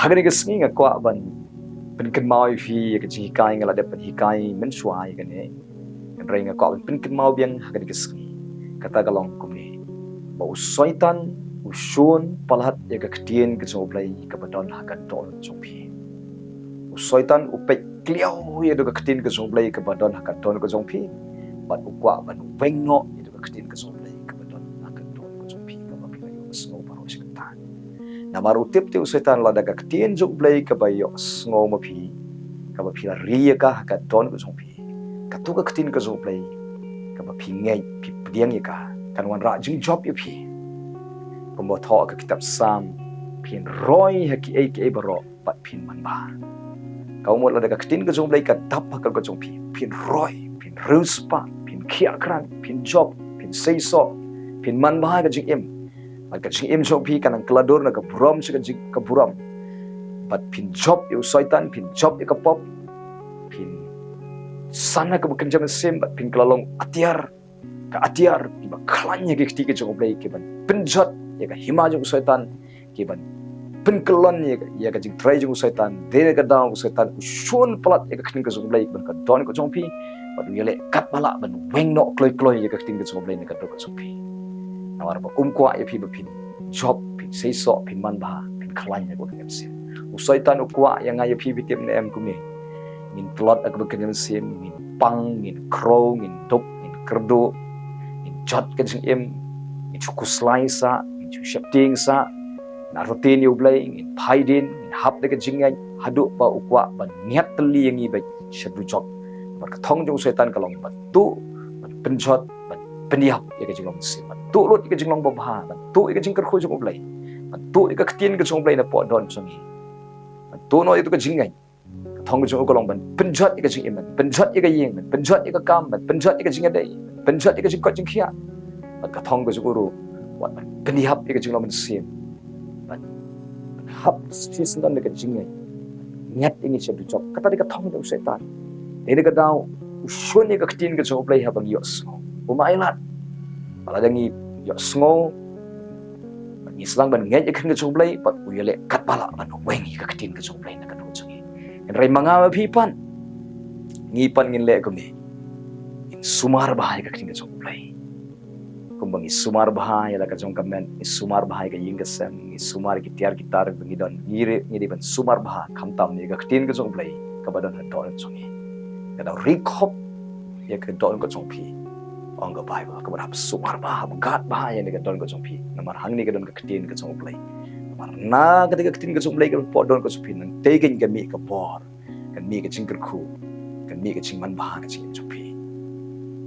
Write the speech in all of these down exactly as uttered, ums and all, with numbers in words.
Ha kane ka sngi nga kwah ban pynkynmaw ïa phi ïa ka jinghikai nga la dep ban hikai mynshuwa ïa kane. Hynrei nga kwah ban pynkynmaw biang ha kane ka sngi. Kata ka long kumne. Ba u Soitan u shun palat ïa ka ktien ka jong U Blei kaba don ha ka dohnud jong phi. U Soitan u peit kliaw ïa ka ktien ka jong U Blei kaba don ha ka dohnud ka jong phi. Bad u kwah ban weng noh ïa ka ktien ka jong U Blei kaba don ha ka dohnud ka jong phi kaba phi la ïohsngew baroh shi katta. Namar u tip te u Soitan lada ka ktien jong U Blei kaba ïohsngew ma phi, kaba phi la ri ïa ka ha ka dohnud ka jong phi. Kato ka ktien ka jong U Blei kaba phi ngeit phi pdiang ïa ka kan wanrah jingjop ïa phi. Kumba thoh ka kitab Salm, phin roi ha kiei kiei baroh bad phin manbha. Ka mut lada ka ktien ka jong U Blei ka dap ha ka jong phi, phin roi, phin riewspah, phin khiah krat, phin jop, phin seisoh, phin manbha ka jingim. Bad ka jingim jong phi kan nang kylla dur na ka burom sha ka jing ka burom. Bad phin jop ïa u Soitan, phin jop ïa ka pop, phin san ha kaba kynja mynsiem bad phin kylla long atiar, ka atiar kiba khlaiñ ïa ka kti ka jong U Blei, kiban pynjot ïa ka hima jong u Soitan, kiban pynkyllon ïa ka, ïa ka jingtrei jong u Soitan. Dei na ka daw u Soitan u shun palat ïa ka ktien ka jong U Blei kaba ka dohnud ka jong phi, bad u ïaleh katba lah ban weng noh kloi kloi ïa ka ktien ka jong U Blei na ka dohnud ka jong phi. Namar ba um kwah ïa phi ba phin jop, phin seisoh, phin manbha, phin khlaiñ ïa ka kynja mynsiem. U Soitan u kwah ïa nga ïa phi, phi tip ne em kumne. Ngin tlot ha kaba kynja mynsiem, ngin pang, ngin khrew, ngin duk, ngin kyrduh, ngin jot ka jingim, ngin shu khuslai sah, ngin shu sheptieng sah, ngin artatien ïa U Blei, ngin phai dien, ngin hap da ka jingngeit, haduh ba u kwah ban niad tylli ïa ngi beit sha dujok. Namar ka thong jong u Soitan ka long ban tuh, ban pynjot, ban pynïap ïa ka jinglong mynsiem, ban tuh lut ïa ka jinglong babha, ban tuh ïa ka jingkyrkhu jong U Blei, ban tuh ïa ka ktien ka jong U Blei napoh dohnud jong ngi. Ban tuh noh ïa ka jingngeit. Ka thong ka jong u ka long ban pynjot ïa ka jingim, ban pynjot ïa ka ïing, ban pynjot ïa ka kam, ban pynjot ïa ka jingïadei, ban pynjot ïa ka jingkoit jingkhiah. Bad ka thong ka jong u ruh, wat ban pynïap ïa ka jinglong mynsiem. Ban hap shisyndon da ka jingngeit. Niad ïa ngi sha dujok. Kata dei ka thong jong u Soitan. Dei na ka daw u shun ïa ka ktien ka jong U Blei haba ngi ïohsngew. Um ailad. Ba lada ngi ïohsngew, bad ngi sdang ban ngeit ïa ka ktien ka jong U Blei, bad u ïaleh katba lah ban weng ïa ka ktien ka jong U Blei na ka dohnud jong ngi. Hynrei ma nga ma phi pat, ngi pat ngin leh kumne. Ngin sumar bha ïa ka ktien ka jong U Blei. Kumba ngi sumar bha ïa la ka jong ka met, ngi sumar bha ïa ka ïing ka sem, ngi sumar ïa ki tiar ki tar ba ngi don, ngi ri, ngi dei ban sumar bha khamtam ïa ka ktien ka jong U Blei kaba don ha ka dohnud jong ngi. Ka daw ri khop ïa ka dohnud ka jong phi. Ong ka Baibl, kaba hap sumar bha, hap gad bha ïa ka dohnud ka jong phi. Namar hangne ka don ka ktien ka jong U Blei. Namar na kata ka ktien ka jong U Blei kaba napoh dohnud ka jong phi, nangta kan mih ka bor, kan mih ka jingkyrkhu, kan mih ka jingmanbha ha ka jingim jong phi.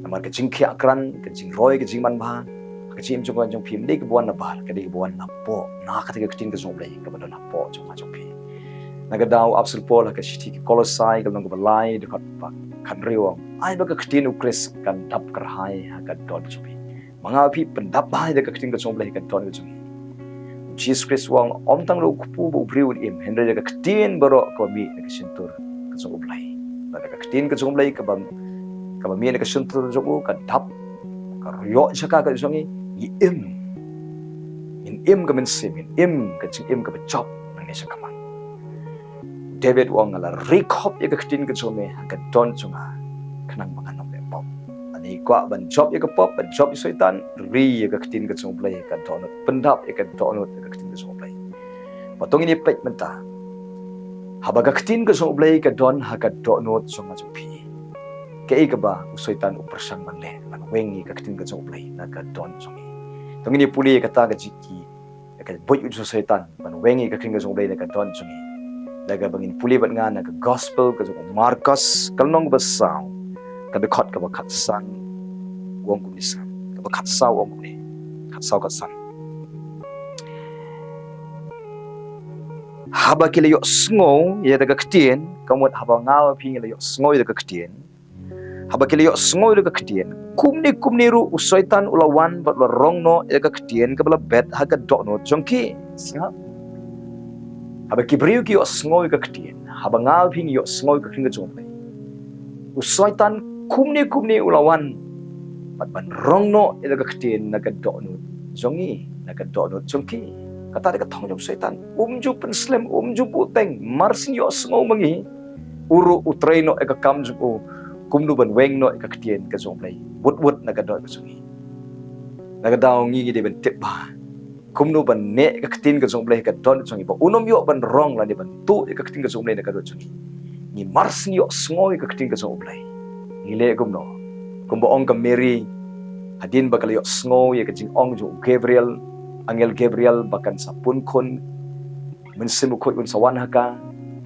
Namar ka jingkhiah krat, ka jingroi, ka jingmanbha ha ka jingim jong ka jong phi, ym dei kaba wan nabar, ka dei kaba wan napoh, na kata ka ktien ka jong U Blei kaba don napoh jong ka jong phi. Na ka daw u Apostol Paul ha ka shithi ki Kolosai ka lynnong kaba lai, dkhot ba khathynriew u ong, ai ba ka ktien U Khrist kan dap kyrhai ha ka dohnud jong phi. Ma nga phi pyndap bha ïa ka ktien ka jong U Blei ha ka dohnud ka jong ngi. U Jisu Khrist u ong, ym tang ruh u kpu bad u briew un im, hynrei da ka ktien baroh kaba mih na ka shyntur ka jong U Blei. Bad da ka ktien ka jong U Blei kaba, kaba mih na ka shyntur jong u ka dap, ka ïoh jaka ka jong ngi, ngi im. Ngin im ka mynsiem, ngin im ka jingim kaba jop nangne shakhmat. David u ong, nga la ri khop ïa ka ktien ka jong me ha ka dohnud jong nga, khnang ba ngan ym leh pop. Lada ngi kwah ban jop ïa ka pop, ban jop ïa u Soitan, ri ïa ka ktien ka jong U Blei ha ka dohnud, pyndap ïa ka dohnud ha ka ktien ka jong U Blei. Bad to ngin ïa peit mynta. Haba ka ktien ka jong U Blei ka don ha ka dohnud jong nga jong phi, kaei kaba u Soitan u pyrshang ban leh, ban weng ïa ka ktien ka jong U Blei na ka dohnud jong ngi. To ngin ïa pule ïa kata ka jingkit, ïa ka buit u Soitan ban weng ïa ka ktien ka jong U Blei na ka dohnud jong ngi. Da kaba ngin pule bad nga na ka Gospel ka jong u Markos, ka lynnong kaba saw, ka dkhot kaba khatsan, u ong kumne sa. Kaba khatsaw u ong kumne. Khatsaw khatsan. Haba ki la ïohsngew ïa ka ktien, ka mut haba nga bad phi ngi la ïohsngew ïa ka ktien. Haba ki la ïohsngew ïa ka ktien, kumne kumne ruh u Soitan u la wan bad u la rong noh ïa ka ktien kaba la bet ha ka dohnud jong ki. Sngap. Haba ki briew ki ïohsngew ïa ka ktien, haba nga bad phi ngi ïohsngew ïa ka ktien ka jong U Blei, u Soitan kumne kumne u la wan bad ban rong noh ïa ka ktien na ka dohnud jong ngi, na ka dohnud jong ki. Kata dei ka thong jong u Soitan. Um ju pynslem, um ju buhteng. Mar shu ïohsngew ma ngi, u ruh u trei noh ïa ka kam jong u, kumno ban weng noh ïa ka ktien ka jong u Blei. Wut wut na ka dohnud ka jong ngi. Na ka daw ngi ngi dei ban tip bha kumno ban neh ïa ka ktien ka jong u Blei ha ka dohnud jong ngi, ba un ym ïoh ban rong lane ban tuh ïa ka ktien ka jong u Blei na ka dohnud jong ngi. Ngi mar shu ïohsngew ïa ka ktien ka jong u Blei, ngi leh kumno? Kumba ong ka Mary, hadien ba ka la ïohsngew ïa ka jingong jong u Gabriel, angel Gabriel, ba kan sa pun khun, Mynsiem Bakhuid un sa wan ha ka,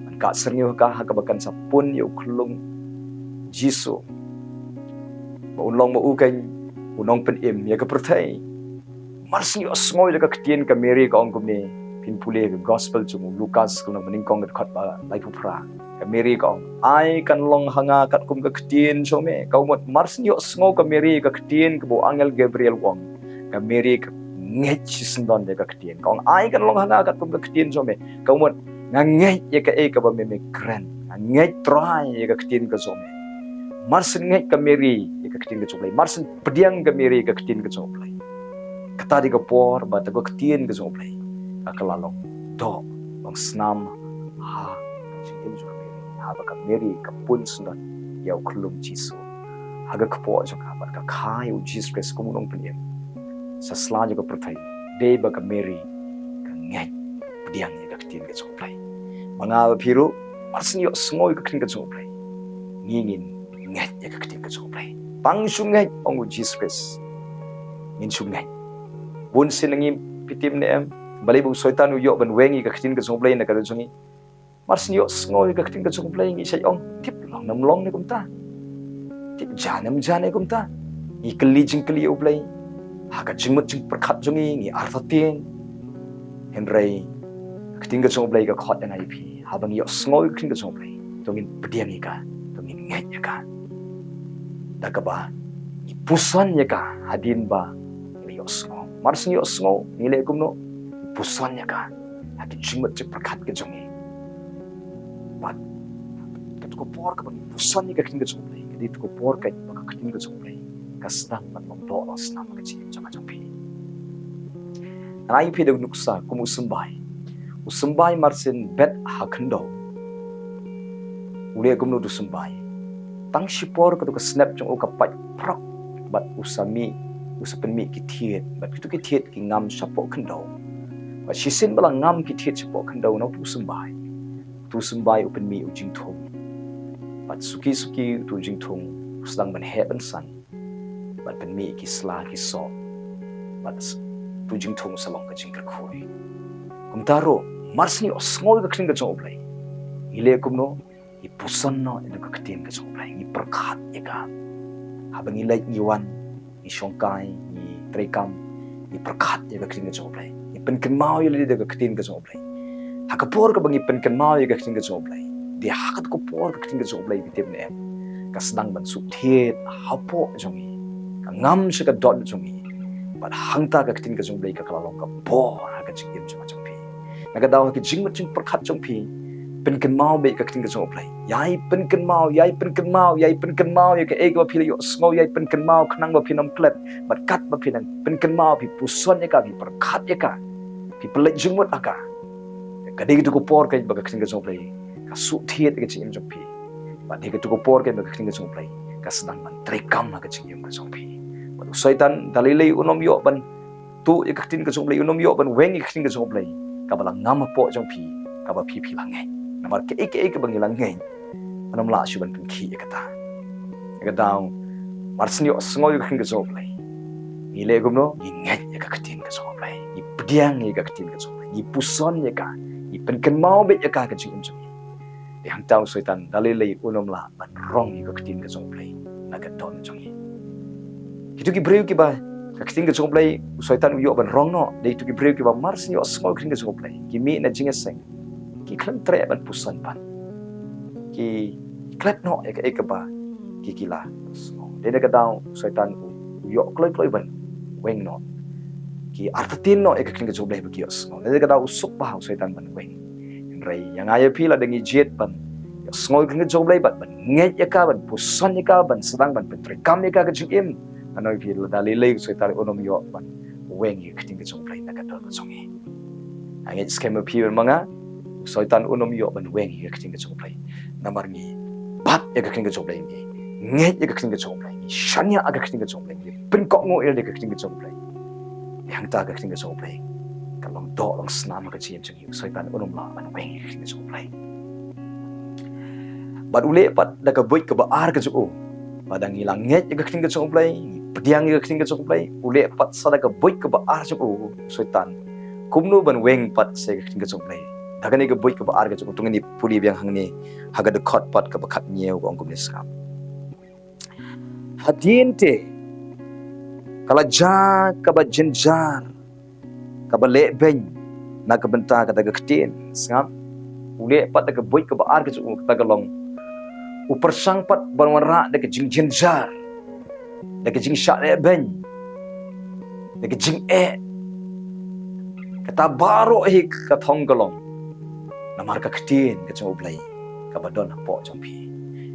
ban kah syrngiew ha ka, ha kaba kan sa pun ïa u khyllung Jisu, ba un long ma u keiñ u nongpynim ïa ka pyrthei. Mar shu ïohsngew ïa ka ktien, ka Mary ka ong kumne. Phin pule ka gospel jong u Lukas, ka lynnong banyngkong, ka dkhot ba laiphew phra. Ka Mary ka ong, ai kan long ha nga katkum ka ktien jong me. Ka mut mar shu ïohsngew ka Mary ïa ka ktien kaba u angel Gabriel u ong, ka Mary ka ngeit shisyndon ïa ka ktien. Ka ong, ai kan long ha nga katkum ka ktien jong me. Ka mut nga ngeit ïa kaei kaba me me kren. Nga ngeit Trai ïa ka ktien ka jong me. Mar shu ngeit ka Mary ïa ka ktien ka jong u Blei, mar shu pdiang ka Mary ïa ka ktien ka jong u Blei, kata dei ka por ba kata ka ktien ka jong u Blei ka la long doh, long snam ha ka jingim jong ka Mary, haba ka Mary ka pun syndon ïa u khyllung Jisu ha ka kpoh jong ka, bad ka kha ïa u Jisu Khrist kum u nongpynim sha sla jong ka pyrthei. Dei ba ka Mary ka ngeit, pdiang ïa ka ktien ka jong u Blei. Ma nga bad phi ruh, mar shu ïohsngew ïa ka ktien ka jong u Blei, ngi ngin ngeit ïa ka ktien ka jong u Blei. Tang shu ngeit, ong u Jisu Khrist, ngin shu ngeit. Bun sien na ngi, phi tip ne em, balei ba u Soitan u ïoh ban weng ïa ka ktien ka jong u Blei na ka dohnud jong ngi? Mar shu ïohsngew ïa ka ktien ka jong u Blei, ngi shait ong, tip long ne ym long ne kumta, tip jan ne ym jan ne kumta. Ngi kylli jingkylli ïa u Blei ha ka jingmut jingpyrkhat jong ngi, ngi artatien. Hynrei ka ktien ka jong u Blei ka khot ïa nga ïa phi, haba ngi ïohsngew ïa ka ktien ka jong u Blei, to ngin pdiang ïa ka, to ngin ngeit ïa ka, da kaba ngi puson ïa ka hadien ba ngi la ïohsngew. Mar shu ïohsngew, ngi leh kumno? Ngi puson ïa ka ha ki jingmut jingpyrkhat ka jong ngi. Bad kato ka por kaba ngi puson ïa ka ktien ka jong u Blei, ka dei kato ka por kaba ka ktien ka jong u Blei ka sdang ban long doh, long snam ha ka jingim jong nga jong phi. Ngan ai ïa phi da ka nuksa kum u symbai. U symbai mar shu bet ha khyndew, u leh kumno u symbai? Tang shipor kato ka snep jong u ka pait prok, bad u sa mih, u sa pynmih ki thied, bad kito ki thied ki ngam shapoh khyndew. Bad shisien ba la ngam ki thied shapoh khyndew na uto u symbai, uto u symbai u pynmih u jingthung. Bad suki suki uto u jingthung u sdang ban heh ban san, bad pynmih ki sla ki soh, bad s-, uto u jingthung u sa long ka jingkyrkhu. Kumta ruh, mar shu ngi ïohsngew ïa ka ktien ka jong u Blei, ngi leh kumno? Ngi puson noh ïa ka ktien ka jong u Blei, ngi pyrkhat ïa ka. Haba ngi leit ngi wan, ngi shongkai, ngi treikam, ngi pyrkhat ïa ka ktien ka jong u Blei, ngi pynkynmaw ïa lade da ka ktien ka jong u Blei. Ha ka por kaba ngi pynkynmaw ïa ka ktien ka jong u Blei, dei ha kato ka por ka ktien ka jong u Blei, phi tip ne em, ka sdang ban suk thied hapoh jong ngi, ka ngam sha ka dohnud jong ngi. Bad hangta ka ktien ka jong u Blei ka, ka la long ka bor ha ka jingim jong nga jong phi. Na ka daw ha ki jingmut jingpyrkhat jong phi, pynkynmaw beit ka ktien ka jong u Blei. Ïai pynkynmaw, ïai pynkynmaw, ïai pynkynmaw ïa kaei kaba phi la ïohsngew, ïai pynkynmaw khnang ba phin ym klet. Bad katba phi nang pynkynmaw, phi puson ïa ka, phi pyrkhat ïa ka, phi pynleit jingmut ha ka, ka dei kato ka por kaba ka ktien ka jong u Blei ka suk thied ïa ka jingim jong phi. Bad dei kato ka por kaba ka ktien ka jong u Blei ka sdang ban treikam ha ka jingim ka jong phi. Bad u Soitan da lei lei un ym ïoh ban tuh ïa ka ktien ka jong u Blei, un ym ïoh ban weng ïa ka ktien ka jong u Blei kaba la ngam hapoh jong phi, kaba phi, phi la ngeit. Namar kaei kaei kaba ngi la ngeit, ngi ym lah shuh ban pynkhih ïa kata. Ïa kata, mar shu ngi ïohsngew ïa ka ktien ka jong u Blei, ngi leh kumno? Ngi ngeit ïa ka ktien ka jong u Blei, ngi pdiang ïa ka ktien ka jong u Blei, ngi puson ïa ka, ngi pynkynmaw beit ïa ka ha ka jingim jong ngi. Te hangta u Soitan da lei lei un ym lah ban rong ïa ka ktien ka jong u Blei na ka dohnud jong ngi. Kito ki briew kiba ka ktien ka jong u Blei u Soitan u ïoh ban rong noh, dei kito ki briew kiba mar shu ngi ïohsngew ïa ka ktien ka jong u Blei, ki mih na jingïaseng, ki khlem treh ban puson pat, ki klet noh ïa kaei kaba ki, ki la sngew. Dei na ka daw u Soitan u, u ïoh kloi kloi ban weng noh. Ki artatien noh ïa ka ktien ka jong u Blei ba ki ïohsngew. Dei na ka daw u suk bha u Soitan ban weng. Hynrei ïa nga ïa phi, lada ngi jied ban ïohsngew ïa ka ktien ka jong u Blei, bad ban ngeit ïa ka, ban puson ïa ka, ban sdang ban pyntreikam ïa ka ha ka jingim, ngan ong ïa phi, lada lei lei u Soitan un ym ïoh ban weng ïa ka ktien ka jong u Blei na ka dohnud ka jong ngi. Nga ngeit skhem ïa phi bad ma nga, u Soitan un ym ïoh ban weng ïa ka ktien ka jong U Blei. Namar ngi bat ïa ka ktien ka jong U Blei, ngi ngeit ïa ka ktien ka jong U Blei, ngi shaniah ïa ka ktien ka jong U Blei, ngi pynkohnguh ïa ka ktien ka jong U Blei. Hangta ka ktien ka jong U Blei ka long doh long snam ha ka jingim jong ngi, u Soitan un ym lah ban weng ïa ka ktien ka jong U Blei. Bad u leh pat da ka buit kaba ar ka jong u. Lada ngi la ngeit ïa ka ktien ka jong U Blei, ngi pdiang ïa ka ktien ka jong U Blei, u leh pat sa da ka buit kaba ar jong u, u Soitan. Kumno ban weng pat sa ïa ka ktien ka jong U Blei? Da kane ka buit kaba ar ka jong u, to ngin ïa pule biang hangne ha ka dkhot pat kaba khathynñiew, ka ong kumne, sngap. Hadien te ka la jia kaba jynjar, kaba lehbeiñ na ka bynta kata ka ktien, sngap. U leh pat da ka buit kaba ar ka jong u, kata ka long, u pyrshang pat ban wanrah da ka jingjynjar, da ka jingshah lehbeiñ, da ka jingeh. Kata baroh hi ka thong ka long namar ka ktien ka jong U Blei kaba don hapoh jong phi.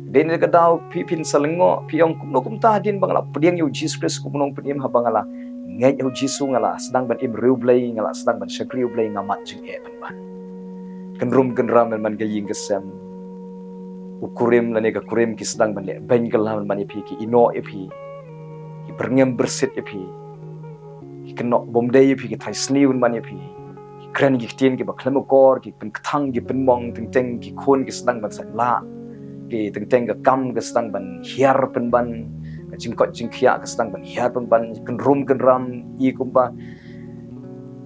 Dei na ka daw phi phin sa lyngngoh, phi ong, kumno kumta hadien ba nga la pdiang ïa u Jisu Khrist kum u nongpynim, haba nga la ngeit ïa u Jisu, nga la sdang ban im riewblei, nga la sdang ban shakri U Blei, nga mad jingeh pynban. Kynrum kynram lem bad ka ïing ka sem, u kurim lane ka kurim ki sdang ban lehbeiñ kylla lem bad ïa phi, ki ïehnoh ïa phi, ki byrngem byrsit ïa phi, ki kynnoh bymdei ïa phi, ki tharai sniew lem bad ïa phi, ki kren ki ktien kiba khlem akor, ki pynkthang, ki pynmong, teng teng ki khun ki sdang ban sait lah, ki teng teng ka kam ka sdang ban hiar pynban, ka jingkoit jingkhiah ka sdang ban hiar pynban, kynrum kynram, i kumba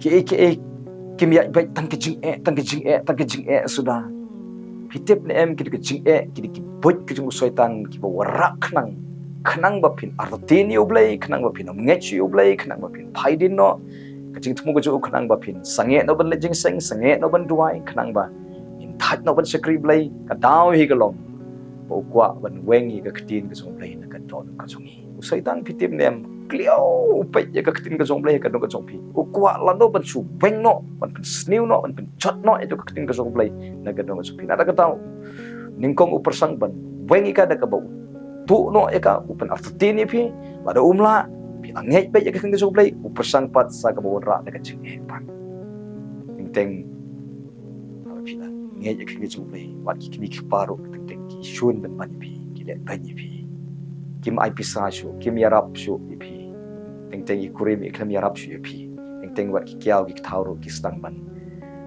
kiei kiei kim ïaid beit tang ka jingeh, tang ka jingeh, tang ka jingeh suda. Phi tip ne em, ki dei ka jingeh, ki dei ki buit ka jong u Soitan kiba wanrah khnang, khnang ba phin artatien ïa U Blei, khnang ba phin ym ngeit shuh ïa U Blei, khnang ba phin phai dien noh. Ka jingthmu ka jong u khnang ba phin sangeh noh ban leit jingïaseng, sangeh noh ban duwai, khnang ba ngin thait noh ban shakri Blei. Ka daw hi ka long ba u kwah ban weng ïa ka ktien ka jong U Blei na ka dohnud ka jong ngi. U Soitan, phi tip ne em, khlem u peit ïa ka ktien ka jong U Blei ha ka dohnud ka jong phi, u kwah lano ban shu weng noh, ban pynsniew noh, ban pynjot noh ïa ka ktien ka jong U Blei na ka dohnud ka jong phi. Na kata ka daw, nyngkong u pyrshang ban weng ïa ka da kaba u tuh noh ïa ka, u pynartatien ïa phi. Lada um lah, phi la ngeit beit ïa ka ktien ka jong U Blei, u pyrshang pat sa kaba wanrah da ka jingeh pat. Teng teng haba phi la ngeit ïa ka ktien ka jong U Blei, wat ki kmie ki kpa ruh teng teng ki shun pynban ïa phi, ki lehbeiñ ïa phi. Kim ai pisa shuh, kim ïarap shuh ïa phi. Teng teng i kurim i khlem ïarap shuh ïa phi. Teng teng wat ki kiaw ki kthaw ruh ki sdang ban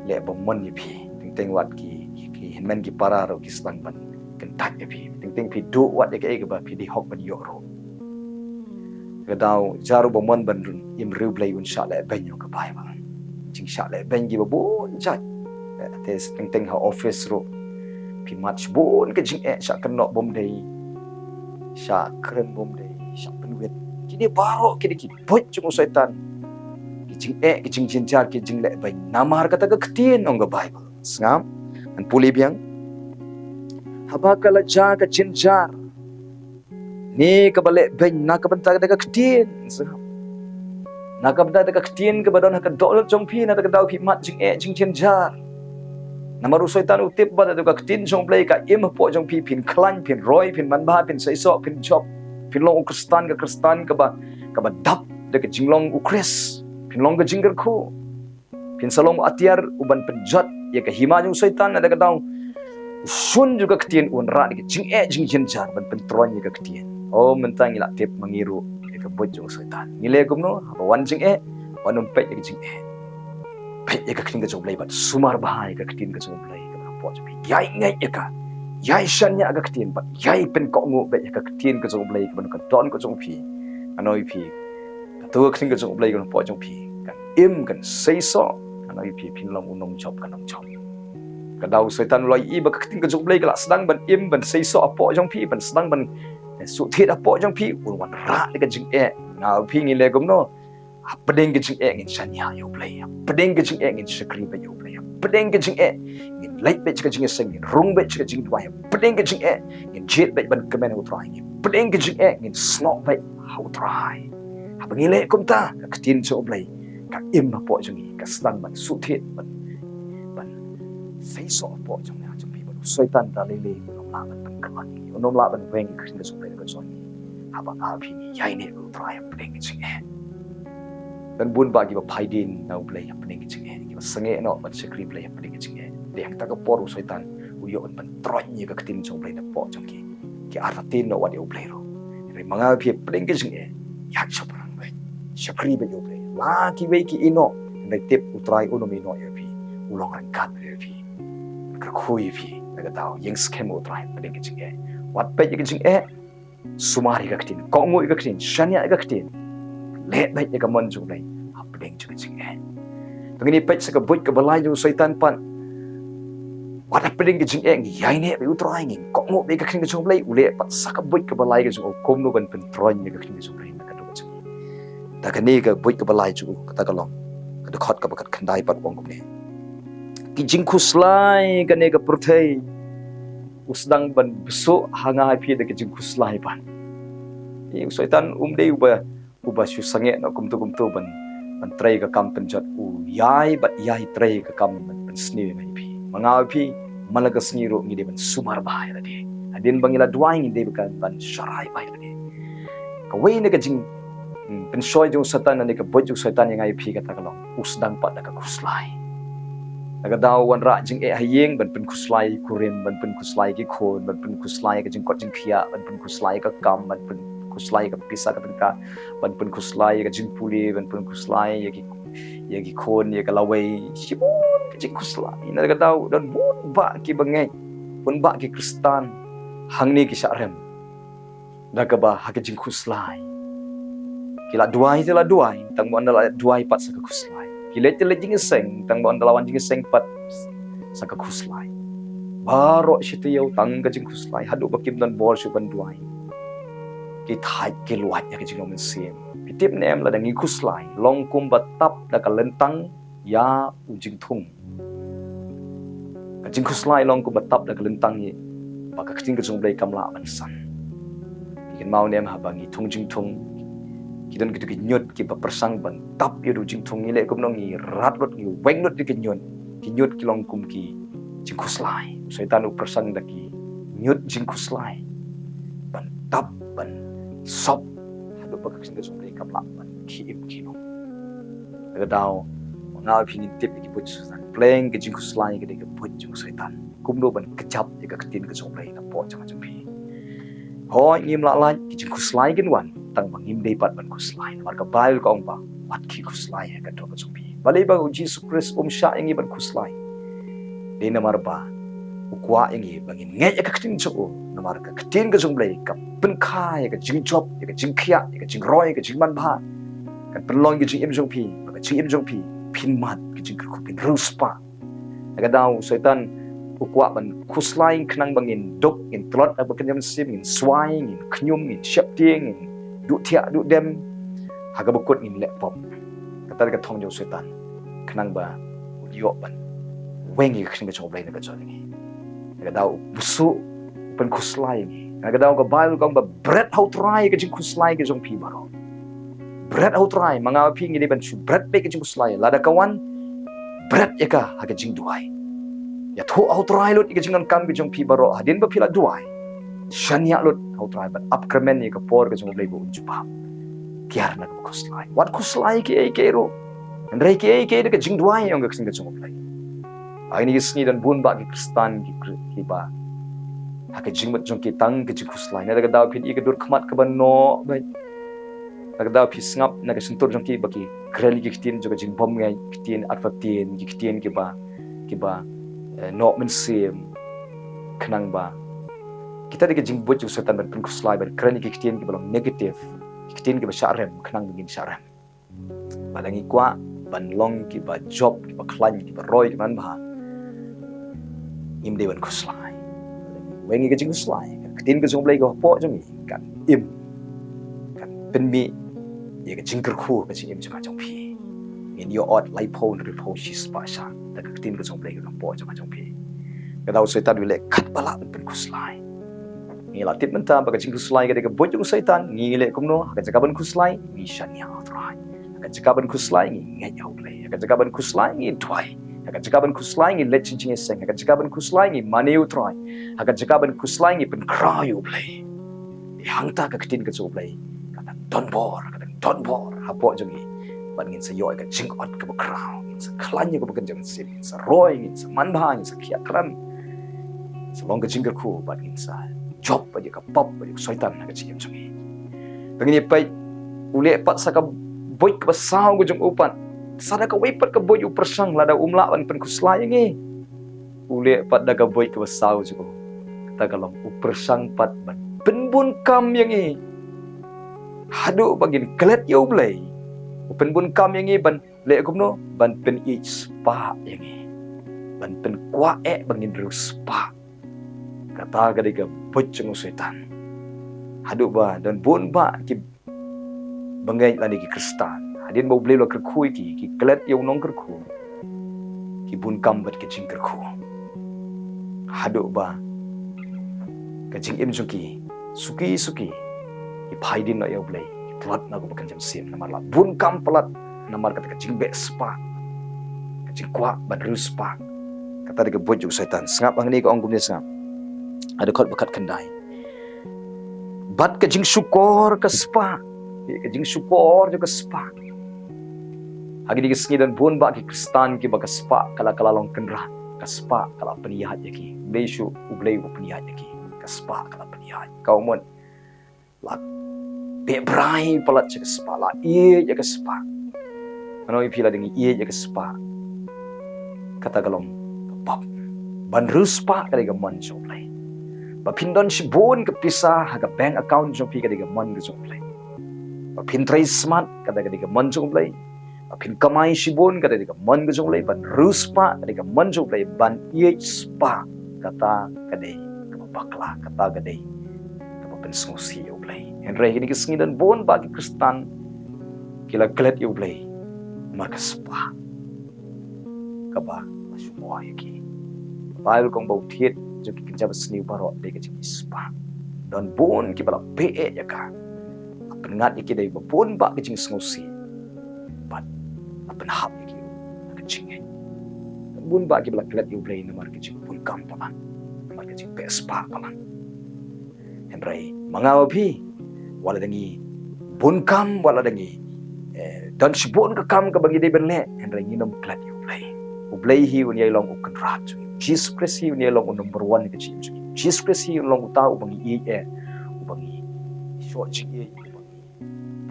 leh bymman ïa phi. Teng teng wat ki, ki, ki hynmen ki para ruh ki sdang ban kyntait ïa phi. Teng teng phi duh wat ïa kaei kaba phi dei hok ban ïoh ruh. Ka daw, jar u bymman ban im riewblei un shah lehbeiñ, ong ka Baibl. Jingshah lehbeiñ kiba bun jait. Te teng teng ha office ruh phi mad shibun ka jingeh, shah kynnoh bymdei, shah kren bymdei, shah pynwit. Kine baroh ki dei ki buit jong u Soitan. Ki jingeh, ki jingjynjar, ki jinglehbeiñ namar kata ka ktien, ong ka Baibl. Sngap, ngan pule biang. Haba ka la jia ka jynjar ne kaba lehbeiñ na ka bynta kata ka ktien, sngap, na ka bynta kata ka ktien kaba don ha ka dohnud jong phi, na kata ka daw phi mad jingeh jingjynjar. Namar u Soitan u tip ba lada ka ktien jong U Blei ka im hapoh jong phi, phin khlaiñ, phin roi, phin manbha, phin seisoh, phin jop, phin long u Khristan, ka Khristan kaba, kaba dap da ka jinglong u Khrist, phin long ka jingkyrkhu. Phin sa long u atiar uban pynjot ïa ka hima jong u Soitan. Lada ka daw u shun jong ka ktien, un rah da ka jingeh jingjynjar ban pyntroiñ ïa ka ktien. O, mynta ngi la tip ma ngi ruh ïa ka buit jong u Soitan. Ngi leh kumno? Haba wan jingeh, wan ym peit ïa ka jingeh. Peit ïa ka ktien ka jong U Blei bad sumar bha ïa ka ktien ka jong U Blei kaba hapoh jong phi. Ïai ngeit ïa ka, ïai shaniah ïa ka ktien bad ïai pynkohnguh beit ïa ka ktien ka jong U Blei kaba na ka dohnud ka jong phi. Ngan ong ïa phi, kato ka ktien ka jong U Blei kaba hapoh jong phi kan im, kan seisoh. Ngan ong ïa phi, phin long u nongjop ka nongjop. Ka daw u Soitan u la ïohi ba ka ktien ka jong U Blei ka la sdang ban im, ban seisoh hapoh jong phi, ban sdang ban, eh, shu thied hapoh jong phi, un wanrah da ka jingeh. Nga ong ïa phi, ngi leh kumno? Hapdeng ka jingeh ngin shaniah ïa U Blei. Hapdeng ka jingeh ngin shakri beit ïa U Blei. Hapdeng ka jingeh ngin leit beit sha ka jingïaseng, ngin rung beit sha ka jingduwai. Hapdeng ka jingeh ngin jied beit ban kmen ha U Trai. Hapdeng ka jingeh ngin snoh beit ha U Trai. Haba ngi leh kumta, ka ktien jong U Blei ka im hapoh jong ngi, ka sdang ban shu thied, ban, ban seisoh hapoh jong ngi, jong phi, bad u Soitan da lei lei un ym lah ban pynkylla ïa ngi, un ym lah ban weng ïa ka ktien jong U Blei na ka jong ngi. Haba nga ong ïa phi, ngi ïaineh bad U Trai hapdeng ka jingeh. Don bun bah kiba phai dien na U Blei hapdeng ki jingeh, kiba sangeh noh ban shakri Blei hapdeng ki jingeh. Te hangta ka por u Soitan u ïoh ban pyntroiñ ïa ka ktien jong U Blei napoh jong ki. Ki artatien noh wat ïa U Blei ruh. Hynrei ma nga bad phi hapdeng ki jingeh, ïaid shaphrang beit, shakri beit ïa U Blei. La kiwei ki ïehnoh, hynrei tip U Trai un ym ïehnoh ïa phi. U long ryngkat ïa phi, kyrkhu ïa phi. Na ka daw ïeng skhem U Trai hapdeng ki jingeh. Wat peit ïa ki jingeh, sumar ïa ka ktien, kohnguh ïa ka ktien, shaniah ïa ka ktien. Leh beit ïa ka mon jong U Blei hapdeng jong ka jingeh. Te ngin ïa peit sa ka buit kaba lai jong u Soitan pat. Wat hapdeng ka jingeh ngi ïaineh beit ïa U Trai, ngi kohnguh beit ïa ka ktien ka jong U Blei, u leh pat sa ka buit kaba lai ka jong u kumno ban pyntroiñ ïa ka ktien ka jong U Blei na ka dohnud jong ngi. Te kane ka buit kaba lai jong u, kata ka long ka dkhot kaba khatkhyndai pat, u ong kumne: Ki jingkhuslai kane ka pyrthei, u sdang ban bsuh ha nga ha phi da ki jingkhuslai pat. Ïa u Soitan um dei uba, uba shu sangeh noh kumto kumto ban, ban trei ka kam pynjot. U ïai bad ïai trei ka kam ban pynsniew ïa nga ïa phi. Ma nga ïa phi, man la ka sngi ruh ngi dei ban sumar bha ïa lade. Hadien ba ngi la duwai ngi dei ban, ban sharai bha ïa lade. Kawei na ka jing, hmm, pynshoi jong u Soitan, ne ka buit jong u Soitan ïa nga ïa phi, kata ka long u sdang pat da ka khuslai. Na ka daw u wanrah jingeh ha ïing ban pynkhuslai ïa ki kurim, ban pynkhuslai ïa ki khun, ban pynkhuslai ïa ka jingkot jingkhiah, ban pynkhuslai ïa ka kam, ban pynkhuslai ïa ka pisa ka tyngka, ban pynkhuslai ïa ka jingpule, ban pynkhuslai ïa ki, ïa ki khun, ïa ka lawei. Shibun ki jingkhuslai. Na ka daw don bun bah kiba ngeit, bun bah ki Khristan hangne ki shah rem da kaba ha ka jingkhuslai. Ki la duwai te la duwai, tang ba ynda la duwai pat sa ka khuslai. Ki leit te leit jingïaseng, tang ba ynda la wan jingïaseng pat sa ka khuslai. Baroh shi taïew tang ka jingkhuslai, haduh ba kim don bor shuh ban duwai. Ki thait ki luwait ïa ka jinglong mynsiem. Phi tip ne em, lada ngi khuslai, long kumba tap da ka lyntang ïa u jingthung. Ka jingkhuslai long kumba tap da ka lyntang ïa ba ka ktien ka jong U Blei kam lah ban san. Ngi kynmaw ne em, haba ngi thung jingthung, ki don kito ki ñiut kiba pyrshang ban tap ïa u jingthung. Ngi leh kumno? Ngi rat lut, ngi weng lut ïa ki ñiut. Ki ñiut ki long kum ki jingkhuslai. U Soitan u pyrshang da ki ñiut jingkhuslai ban tap, ban sop haduh ba ka ktien ka jong U Blei kam lah ban khie im khie long. Na ka daw, ma nga bad phi ngin tip ïa ki buit jong u Soitan. Pleng ka jingkhuslai ka dei ka buit jong u Soitan. Kumno ban kjap ïa ka ktien ka jong U Blei napoh jong nga jong phi. Hooid, ngim lah lait, ki jingkhuslai kin wan, tang ba ngim dei pat ban khuslai. Namar ka Baibl ka ong ba wat khie khuslai ha ka doh ka jong phi. Balei ba u Jisu Khrist um shah ïa ngi ban khuslai? Dei namar ba u kwah ïa ngi ba ngin ngeit ïa ka ktien jong u. Namar ka ktien ka jong U Blei ka pynkha ïa ka jingjop, ïa ka jingkhiah, ïa ka jingroi, ïa ka jingmanbha. Kan pynlong ïa ka jingim jong phi, ba ka jingim jong phi phin mad ka jingkyrkhu, phin riewspah. Na ka daw u Soitan u kwah ban khuslai khnang ba ngin duk, ngin tlot ha ka jingïaseng, ngin swai, ngin khñium, ngin sheptieng, ngin duh thiah duh dem, ha kaba kut ngin leh pop. Kata ka thong jong u Soitan, khnang ba un ïoh ban weng ïa ka ktien ka jong U Blei na ka jingim jong ngi. Na ka daw u bsuh, u pynkhuslai ngi. Na ka daw ka Baibl ka ong ba bret ha u Trai ka jingkhuslai ka jong phi baroh. Bret ha u Trai, ma nga bad phi ngi dei ban shu bret beit ka jingkhuslai. Lada ka wan, bret ïa ka ha ka jingduwai. Ïathuh ha u Trai lut ïa ka jingdonkam ka jong phi baroh, hadien ba phi la duwai. Shaniah lut ha u Trai bad ap kyrmen ïa ka por ka jong U Blei ba un jubab. Kiar na kaba khuslai. Wat khuslai kiei kiei ruh, hynrei kiei kiei da ka jingduwai, ong ka ktien ka jong U Blei. Ha kine ki sngi don bun bah ki Khristan ki kri-, kiba ha ka jingmut jong ki tang ka jingkhuslai. Na ka daw phin ïohi ka dur khmat kaba noh beit. Na ka daw phi sngap na ka shyntur jong ki ba ki kren ïa ki ktien jong ka jingbymngeit, ktien artatien, ki ktien kiba, kiba, eh, noh mynsiem. Khnang ba kita dei ka jingbuit jong u Soitan ban pynkhuslai, ban kren ïa ki ktien kiba long negative, ki ktien kiba shah rem, khnang ba ngin shah rem. Lada ngi kwah ban long kiba jop, kiba khlaiñ, kiba roi, kiba manbha, ngim dei ban khuslai. Weng ïa ka jingkhuslai, ka ktien ka jong U Blei ka hapoh jong ngi kan im, kan pynmih ïa ka jingkyrkhu ha ka jingim jong nga jong phi. Ngin ïoh ot laiphew, hynriewphew, shispah shah da ka ktien ka jong U Blei ka hapoh jong nga jong phi. Ka daw u Soitan u leh katba lah ban pynkhuslai. Ngi la tip mynta ba ka jingkhuslai ka dei ka buit jong u Soitan. Ngi leh kumno? Ha ka jaka ban khuslai, ngi shaniah ha u Trai. Ha ka jaka ban khuslai, ngi ngeit ha U Blei. Ha ka jaka ban khuslai, ngi duwai. Ha ka jaka ban khuslai, ngi leit sha jingïaseng. Ha ka jaka ban khuslai, ngi mane ïa u Trai. Ha ka jaka ban khuslai, ngi pynkhraw ïa U Blei. Te hangta ka ktien ka jong U Blei ka dang don bor, ka dang don bor hapoh jong ngi. Bad ngin sa ïoh ïa ka jingot kaba khraw, ngin sa khlaiñ ïa ka bakynja mynsiem, ngin sa roi, ngin sa manbha, ngin sa khiah kren, ngin sa long ka jingkyrkhu, bad ngin sa jop ïa ka pop, ïa u Soitan ha ka jingim jong ngi. Te ngin ïa peit, u leh pat sa ka buit kaba saw ka jong u pat. Sa da kawei pat ka buit u pyrshang, lada um lah ban pynkhuslai ïa ngi, u leh pat da ka buit kaba saw jong u. Kata ka long u pyrshang pat ban pynbun kam ïa ngi. Haduh ba ngin klet ïa u Blei, u pynbun kam ïa ngi ban leh kumno, ban pynïeit spah ïa ngi, ban pynkwah eh ba ngin riewspah. Kata ka dei ka buit jong u Soitan. Haduh ba don bun bah ki bangeit lane ki Khristan, hadien ba u Blei u la kyrkhu ïa ki, ki klet ïa u nongkyrkhu, ki bun kam bad ka jingkyrkhu. Haduh ba ka jingim jong ki suki suki, ki phaidien noh ïa u Blei, ki tlot na ka bakynja mynsiem, namar la bun kam palat namar kata ka jingbeh spah, ka jingkwah ban riewspah. Kata dei ka buit jong u Soitan. Sngap hangne ka ong kumne, sngap ha dkhot ba khatkhyndai: Bad ka jingshukor ka spah. Ka jingshukor jong ka spah. Ha kine ki sngi don bun bah ki Khristan kiba ka spah ka la, ka la long kynrad, ka spah ka la pynïaid ïa ki. Dei shu u Blei uba pynïaid ïa ki, ka spah ka la pynïaid. Ka ummat la beh brai palat sha ka spah, la ïeit ïa ka spah. Mano ïa phi, lada ngi ïeit ïa ka spah, kata ka long ka pop. Ban riewspah ka dei ka mon jong u Blei. Ba phin don shibun ka pisa ha ka bank account jong phi, ka dei ka mon ka jong u Blei. Ba phin trei smat, kata ka dei ka mon jong u Blei. Ba phin kamai shibun, kata ka dei ka mon ka jong u Blei. Ban riewspah, ka dei ka mon jong u Blei. Ban ïeit spah, kata ka dei kaba bakla, kata ka dei kaba pynsngewsih ïa u Blei. Hynrei kine ki sngi don bun bah ki Khristan ki la klet ïa u Blei namar ka spah kaba la shu bor ïa ki. Baibl ka ong ba u thied jong ki kynja basniew baroh dei ka jingïeit spah. Don bun kiba la beh ïa ka, la pynngat ïa ki da uba bun bah ka jingsngewsih, bad la pynhap ïa ki ha ka jingngeit. Don bun bah kiba la klet ïa u Blei namar ka jingbun kam palat, namar ka jingbeh spah palat. Hynrei ma nga ma phi, wat lada ngi bun kam, wat lada ngi, eh, don shibun ka kam kaba ngi dei ban leh, hynrei ngin ym klet ïa u Blei. U Blei hi un ïai long u kynrad jong ngi. Jisu Khrist hi un ïai long u number one ka jingim jong ngi. Jisu Khrist hi un long uta uba ngi ïeit eh, uba ngi shoh jingïeit, uba ngi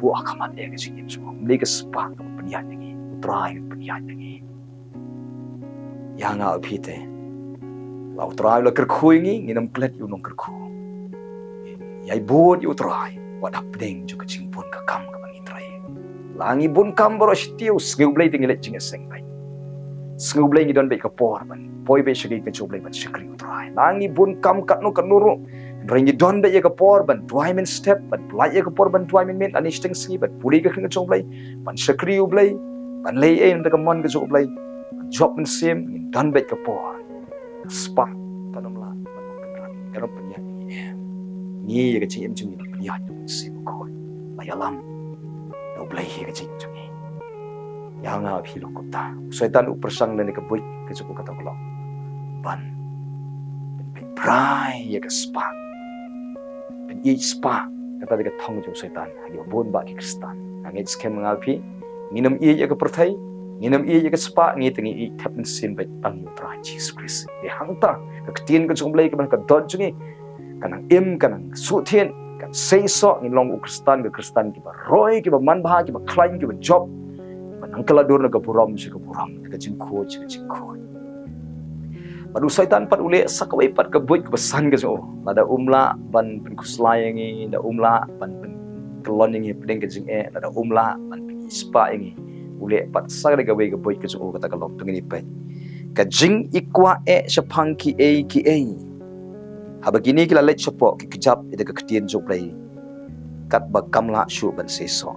buh ha khmat eh ha ka jingim jong ngi. Ym dei ka spah kaba pynïaid ïa ngi. U Trai un pynïaid ïa ngi. Ïa nga u phi te, la u Trai u la kyrkhu ïa ngi, ngin ym klet ïa u nongkyrkhu. Ïai bud ïa u Trai wat hapdeng jong ka jingbun ka kam kaba ngi trei. La ngi bun kam baroh shi taïew, sngew Blei te ngi leit jingïaseng beit. Sngew Blei ngi don beit ka por ban poi beit sha ka ïing ka jong u Blei ban shakri u Trai. La ngi bun kam katno katno ruh, hynrei ngi don beit ïa ka por ban duwai mynstep, ban pynlait ïa ka por ban duwai mynmiet, lane shiteng sngi ban pule ka ktien ka jong u Blei, ban shakri u Blei, ban leh ei ei na ka mon ka jong u Blei, ban jop mynsiem, ngin don beit ka por. Ka spah kan ym lah ban ong kynrad, kan ym pynïaid ïa ngi. Ngi ïa ka jingim jong ngi la pynïaid da u Mynsiem Bakhuid. La ïalam da u Blei ïa ka jingim jong ngi. Ïa nga u phi long kumta. U Soitan u pyrshang lane ka buit ka jong u kata ka long ban pynbeit brai ïa ka spah, pynïeit spah. Kata dei ka thong jong u Soitan ha kiba bun bah ki Khristan. Nga ngeit skhem nga u phi, ngin ym ïeit ïa ka pyrthei, ngin ym ïeit ïa ka spah, ngi te ngi ïeit thep mynsiem beit tang ïa u Trai Jisu Khrist. Te hangta ka ktien ka jong u Blei kaba na ka dohnud jong ngi kan nang im, kan nang sngewthuh, kan seisoh. Ngin long u Khristan, ka Khristan kiba roi, kiba manbha, kiba khlaiñ, kiba jop, kiba nang kylla dur na ka burom sha ka burom, na ka jingkhuid sha ka jingkhuid. Bad u Soitan pat u leh sa kawei pat ka buit kaba san ka jong u. Lada um lah ban pynkhuslai ïa ngi, lada um lah ban pynkyllon ïa ngi hapdeng ka jingeh, lada um lah ban pynïeit spah ïa ngi, u leh pat sa kawei ka buit ka jong u, kata ka long, to ngin ïa peit: Ka jingikwah eh shaphang kiei kiei. Haba kine ki la leit shapoh, ki kjap ïa ka ktien jong u Blei katba kam lah shuh ban seisoh.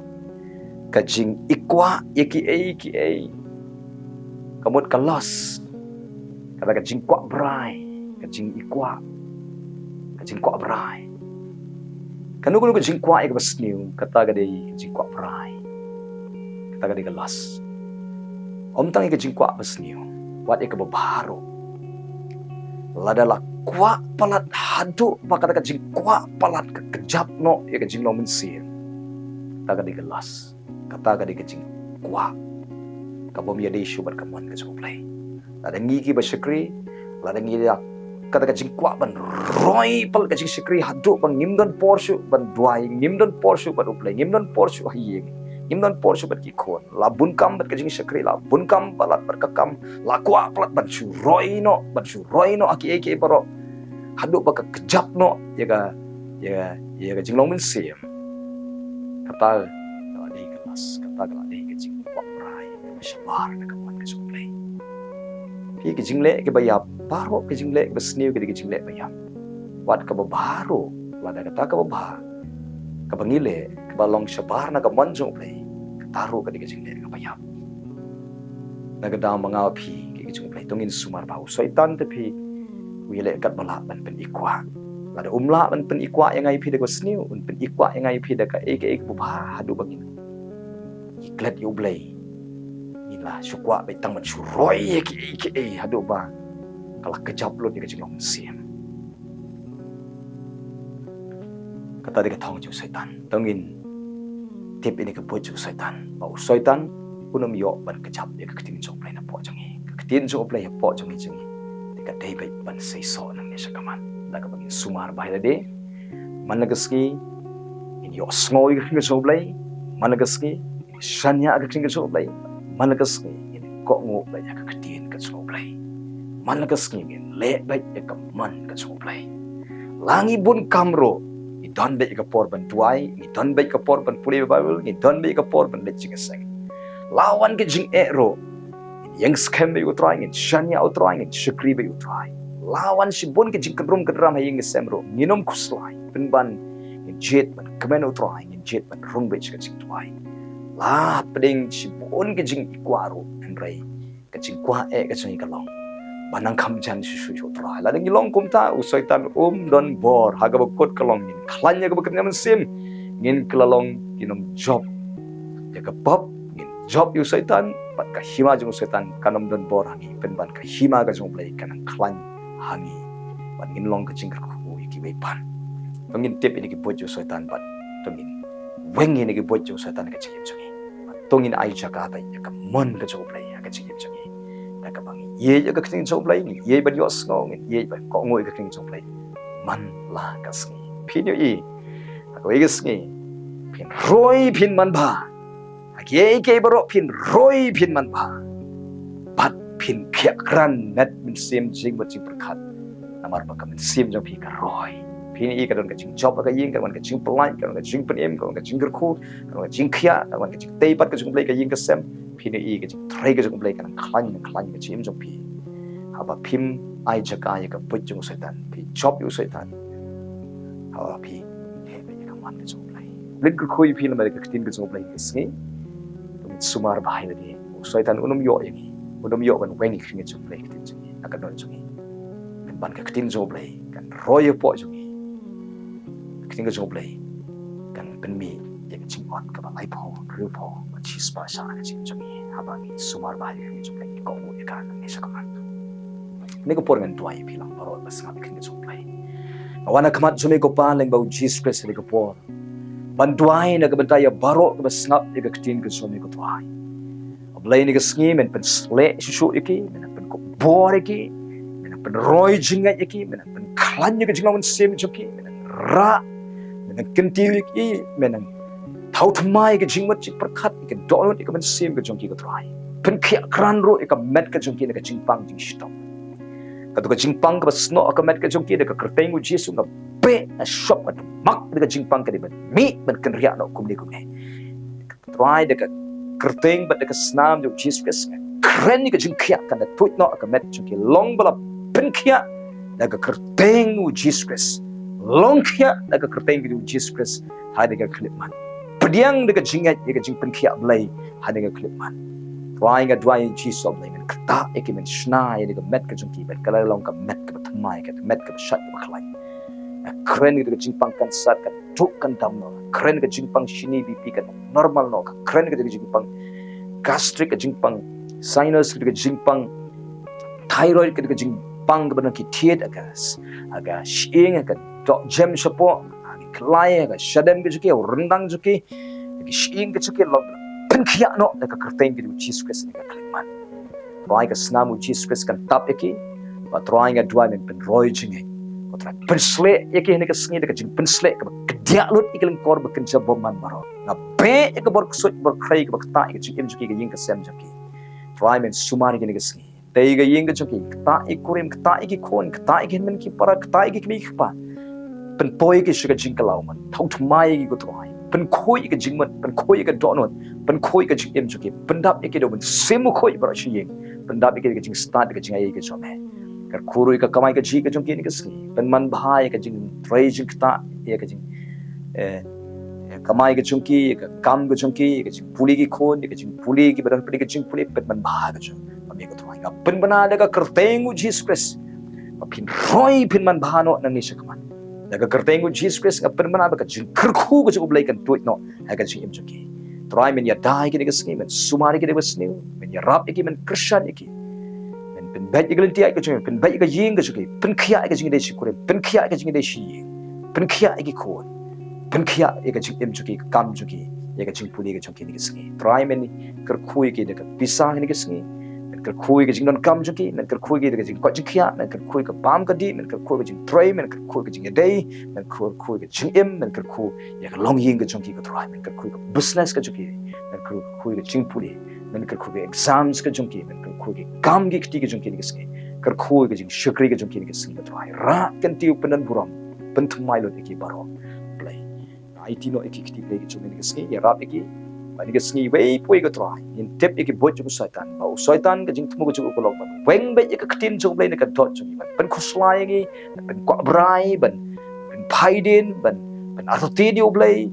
Ka jingikwah ïa kiei kiei, ka mut ka lust. Kata ka jingkwah brai, ka jingikwah, ka jingkwah brai. Kano kano ka jingkwah ïa kaba sniew, kata ka dei ka jingkwah brai. Kata ka dei ka lust. Ym tang ïa ka jingkwah ba sniew, wat ïa kaba bha ruh. Lada la kwah palat haduh ba kata ka jingkwah palat ka kjap noh ïa ka jinglong mynsiem, kata ka dei ka lust. Kata ka dei ka jing kwah ka bym ïadei shuh bad ka mon ka jong U Blei. Lada ngi kiba shakri, lada ngi da kata ka jingkwah ban roi palat ka jingshakri haduh ba ngim don por shuh ban duwai, ngim don por shuh bad U Blei, ngim don por shuh ha ïing, ngim don por shuh bad ki khun. La bun kam bad ka jingshakri, la bun kam palat bad ka kam, la kwah palat ban shu roi noh, ban shu roi noh ha kiei kiei baroh haduh ba ka kjap noh ïa ka, ïa, ïa ka jinglong mynsiem. Kata ka la dei ka last, kata ka la dei ka jingkwah brai kaba shabar na ka mon ka jong U Blei. Phi, ka jingleh kaba ïap baroh, ka jingleh kaba sniew ka dei ka jingleh ba ïap. Wat kaba bha ruh, lada kata kaba bha kaba ngi leh kaba long shabar na ka mon jong U Blei, kata ruh ka dei ka jingleh kaba ïap. Na ka daw ma nga bad phi ki jong U Blei, to ngin sumar ba U Soitan te phi u ïaleh katba lah ban pynikwah. Lada um lah ban pynikwah ïa nga ïa phi da kaba sniew, un pynikwah ïa nga ïa phi da kaei kaei kaba bha haduh ba ngin klet ïa U Blei. Ngin la shu kwah beit tang ban shu roi ïa kiei kiei haduh ba ka la kjap lut ïa ka jinglong mynsiem. Kata dei ka thong jong u Soitan. To ngin tip ïa kane ka buit jong u Soitan, ba u Soitan un ym ïoh ban kjap ïa ka ktien jong U Blei napoh jong ngi. Ka ktien jong U Blei hapoh jong ngi jong ngi te ka dei beit ban seisoh nangne sha khmat. Da kaba ngin sumar bha ïa lade man la ka sngi, ngin ïohsngew ïa ka ktien ka jong U Blei man la ka sngi, ngin shaniah ïa ka ktien ka jong U Blei man la ka sngi, ngin kohnguh beit ïa ka ktien ka jong U Blei man la ka sngi, ngin leh beit ïa ka mon ka jong U Blei. La ngi bun kam ruh, ngi don beit ïa ka por ban duwai, ngi don beit ïa ka por ban pule Baibl, ngi don beit ïa ka por ban leit jingïaseng. La wan ka jingeh ruh, ngin ïeng skhem beit ïa U Trai, ngin shaniah ïa U Trai, ngin shakri beit ïa U Trai. La wan shibun ki jingkynrum kynram ha ïing ha sem ruh, ngin ym khuslai, pynban ngin jied ban kmen ïa U Trai, ngin jied ban rung beit sha ka jingduwai. La hapdeng shibun ki jingikwah ruh, hynrei ka jingkwah eh ka jong ngi ka long ban nang kham jan shuh shuh ïa U Trai. Lada ngi long kumta, u Soitan um don bor. Ha kaba kut ka long, ngin khlaiñ ïa kaba kynja mynsiem, ngin kylla long ki nongjop ïa ka pop, ngin jop ïa u Soitan, bad ka hima jong u Soitan kan ym don bor ha ngi, pynban ka hima ka jong U Blei kan nang khlaiñ ha ngi, bad ngin long ka jingkyrkhu ïa kiwei pat. To ngin tip ïa kine ki buit jong u Soitan, bad to ngin weng ïa kine ki buit jong u Soitan ha ka jingim jong ngi. To ngin ai jaka beit ïa ka mon ka jong U Blei ha ka jingim jong ngi. Da kaba ngin ïeit ïa ka ktien jong U Blei, ngin ïeit ban ïohsngew, ngin ïeit ban kohnguh ïa ka ktien jong U Blei man la ka sngi. Phin ïohi, ha kawei ka sngi phin roi phin manbha. Ha kiei kiei baroh phin roi phin manbha, bad phin khiah krat met mynsiem jingmut jingpyrkhat. Namar ba ka mynsiem jong phi ka roi. Phin ïohi, ka don ka jingjop ha ka ïing, ka don ka jingpyllait, ka don ka jingpynim, ka don ka jingkyrkhu, ka don ka jingkhiah, ka don ka jingtei pat ka jong U Blei ha ka ïing ka sem. Phin ïohi, ka jingtrei ka jong U Blei ka nang khlaiñ, nang khlaiñ ha ka jingim jong phi. Haba phim ai jaka ïa ka buit jong u Soitan, phi jop ïa u Soitan. Haba phi leh beit ïa ka mon ka jong U Blei. Blei kyrkhu ïa phi namar ka ktien ka jong U Blei ha ka sngi. To ngin sumar bha ïa lade. U Soitan un ym ïoh ïa ngi, un ym ïoh ban weng ïa ka ktien ka jong U Blei ha ka ktien jong ngi, ha ka dohnud jong ngi. Pynban ka ktien jong U Blei kan roi hapoh jong ngi. Ka ktien ka jong U Blei kan pynmih ïa ka jingot kaba laiphew, hynriewphew bad shispah sha ka jingim jong ngi. Haba ngi sumar bha ïa ka ktien jong U Blei, ngi kohnguh ïa ka nangne sha khmat. Kane ka por ngan duwai ïa phi lang baroh ba sngap ïa ka ktien ka jong U Blei. Nga wan ha khmat jong me ko Pa, lyngba U Jisu Khrist ha kane ka por, ban duwai na ka bynta ïa baroh kiba sngap ïa ka ktien ka jong me ko Trai. A Blei, ha kane ka sngi men pynshlur shuh shuh ïa ki, men pynkupbor ïa ki, men pynroi jingngeit ïa ki, men pynkhlaiñ ïa ka jinglong mynsiem jong ki, men rah, men kyntiew ïa ki, men thaw thymmai ïa ka jingmut jingpyrkhat, ïa ka dohnud, ïa ka mynsiem ka jong ki ko Trai. Pynkhiah krat ruh ïa ka met ka jong ki na ka jingpang jingshitom. Kato ka jingpang kaba snoh ha ka met ka jong ki, da ka kyrteng U Jisu nga beh, nga shop, nga mak da ka jingpang ka dei ban mih ban kynriah noh kumne kumne. Trai, da ka kyrteng bad da ka snam jong U Jisu Khrist nga kren ïa ka jingkhiah, kan da tuid noh ha ka met jong ki. Long ba la pynkhiah da ka kyrteng U Jisu Khrist. Long khiah da ka kyrteng U Jisu Khrist ha kane ka khyllipmat. Pdiang da ka jingngeit ïa ka jingpynkhiah Blei ha kane ka khyllipmat. Trai, nga duwai Jisu Blei, men ktah ïa ki, men shna ïa ka met ka jong ki, bad ka la long ka met kaba thymmai, ka met kaba shait kaba khlaiñ. Nga kren ïa ka jingpang cancer, kan duk kan dam noh. Nga kren ïa ka jingpang shini, B P kan normal noh. Nga kren ïa ka jingpang gastric, ka jingpang sinus, ka jingpang thyroid, ka jingpang kaba nang ki thied, ha ka, ha ka shyieng, ha ka dohjem shapoh, ha ki khlai, ha ka shadem ka jong ki, ha u ryndang jong ki, ha ki shyieng ka jong ki, long pynkhiah noh da ka kyrteng ka jong u Jisu Khrist ha kane ka khyllipmat. Trai, ka snam u Jisu Khrist kan tap ïa ki. Bad Trai, nga duwai men pynroi jingngeit. Ko Trai, pynshlei ïa ki ha kane ka sngi da ka jingpynshlei kaba kdiah lut ïa ki lyngkor ba kynja bymman baroh. Nga beh ïa ka bor ksuid bor khrei kaba ktah ïa ka jingim jong ki, ka ïing ka sem jong ki. Trai, men sumar ïa ki ha kane ka sngi. Tei ka ïing ka jong ki, ktah ïa ki kurim, ktah ïa ki khun, ktah ïa ki hynmen ki para, ktah ïa ki kmie ki kpa. Pynpoi ïa ki sha ka jingkyllaw, man thaw thymmai ïa ki, ko Trai. Pynkhuid ïa ka jingmut, pynkhuid ïa ka dohnud, pynkhuid ïa ka jingim jong ki. Pyndap ïa ki da u Mynsiem Bakhuid baroh shi ïing. Pyndap ïa ki da ka jingstad, da ka jingai ka jong me. Kyrkhu ruh ïa ka kamai kajih ka jong ki ha kane ka sngi. Pynman bha ïa ka jingtrei jingktah, ïa ka jing, eh, ïa ka kamai ka jong ki, ïa ka kam ka jong ki, ïa ka jingpule ki khun, ïa ka jingpule kiba don, pule ka jingpule, pynman bha ka jong. Ba me, ko Trai, nga pynbna da ka kyrteng u Jisu Khrist ba phin roi, phin man bha noh nangne shakhmat. Da ka kyrteng u Jisu Khrist nga pynbna ba ka jingkyrkhu ka jong u Blei kan tuid noh ha ka jingim jong ki. Trai, men ïada ïa ki ha kane ka sngi, men sumar ïa ki ha kane ka sngi, men ïarap ïa ki, men kyrshan ïa ki. Men pynbeit ïa ka lynti ka jong ki, pynbeit ïa ka ïing ka jong ki, pynkhiah ïa ka jingïadei shi kurim, pynkhiah ïa ka jingïadei shi ïing, pynkhiah ïa ki khun, pynkhiah ïa ka jingim jong ki, ka kam jong ki, ïa ka jingpule ka jong ki ha kane ka sngi. Trai, men kyrkhu ïa ki da ka pisa ha kane ka sngi. Men kyrkhu ïa ka jingdonkam jong ki, men kyrkhu ïa ki da ka jingkoit jingkhiah, men kyrkhu ïa ka bam ka dih, men kyrkhu ïa ka jingtrei, men kyrkhu ïa ka jingïadei, men kyrkhu ïa ka jingim, men kyrkhu ïa ka longïing ka jong ki, ko Trai, men kyrkhu ïa ka business ka jong ki, men kyrkhu ïa ka jingpule, men kyrkhu ïa ka exams ka jong ki, men kyrkhu ïa ka kam ki kti ka jong ki ha kane ka sngi, kyrkhu ïa ka jingshakri ka jong ki ha kane ka sngi, ko Trai. Rah, kyntiew, pyndon burom, pynthymmai lut ïa ki baroh, Blei. Aiti noh ïa ki kti Blei ka jong me ha kane ka sngi, ïarap ïa ki. Ba ha kane ka sngi iwei pa iwei, ko Trai, ngin tip ïa ki buit jong u Soitan, ba u Soitan ka jingthmu ka jong u ka long ban weng beit ïa ka ktien jong u Blei na ka dohnud jong ngi, ban pynkhuslai ïa ngi, ban pynkwah brai, ban, ban pynphai dien, ban, ban artatien ïa u Blei.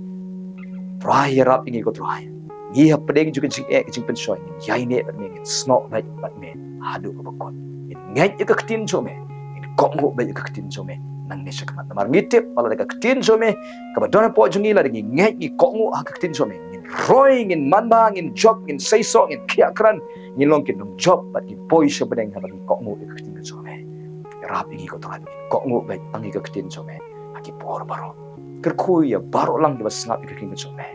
Trai, ïarap ïa ngi, ko Trai. Ngi hapdeng jong ka jingeh, ka jingpynshoi, ngin ïaineh bad me, ngin snoh beit bad me haduh kaba kut. Ngin ngeit ïa ka ktien jong me, ngin kohnguh beit ïa ka ktien jong me nangne shakhmat. Namar ngi tip ba lada ka ktien jong me kaba don hapoh jong ngi, lada ngi ngeit, ngi kohnguh ha ka ktien jong me, ngin roi, ngin manbha, ngin jop, ngin seisoh, ngin khiah krat, ngin long ki nongjop bad ki boi sha bneng haba ngi kohnguh ïa ka ktien ka jong me. Ïarap ïa ngi, ko Trai, ngin kohnguh beit tang ïa ka ktien jong me ha ki por baroh. Kyrkhu ïa baroh lang kiba sngap ïa ka ktien ka jong me.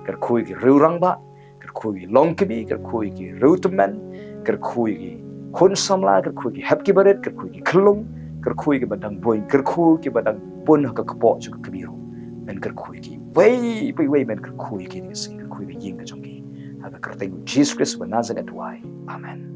Kyrkhu ïa ki riew rangbah, kyrkhu ïa ki longkmie, kyrkhu ïa ki riew tymmen, kyrkhu ïa ki khun samla, kyrkhu ïa ki hep ki barit, kyrkhu ïa ki khyllung, kyrkhu ïa kiba dang bun, kyrkhu ïa kiba dang bun ha ka kpoh jong ka kmie ruh. Men kyrkhu ïa ki. Wei, wei, wei, men kyrkhu ïa ki ha kane ka sngi, kyrkhu ïa ka ïing ka jong ki. Ha ka kyrteng u Jisu Khrist uba Nasaret nga duwai. Amen.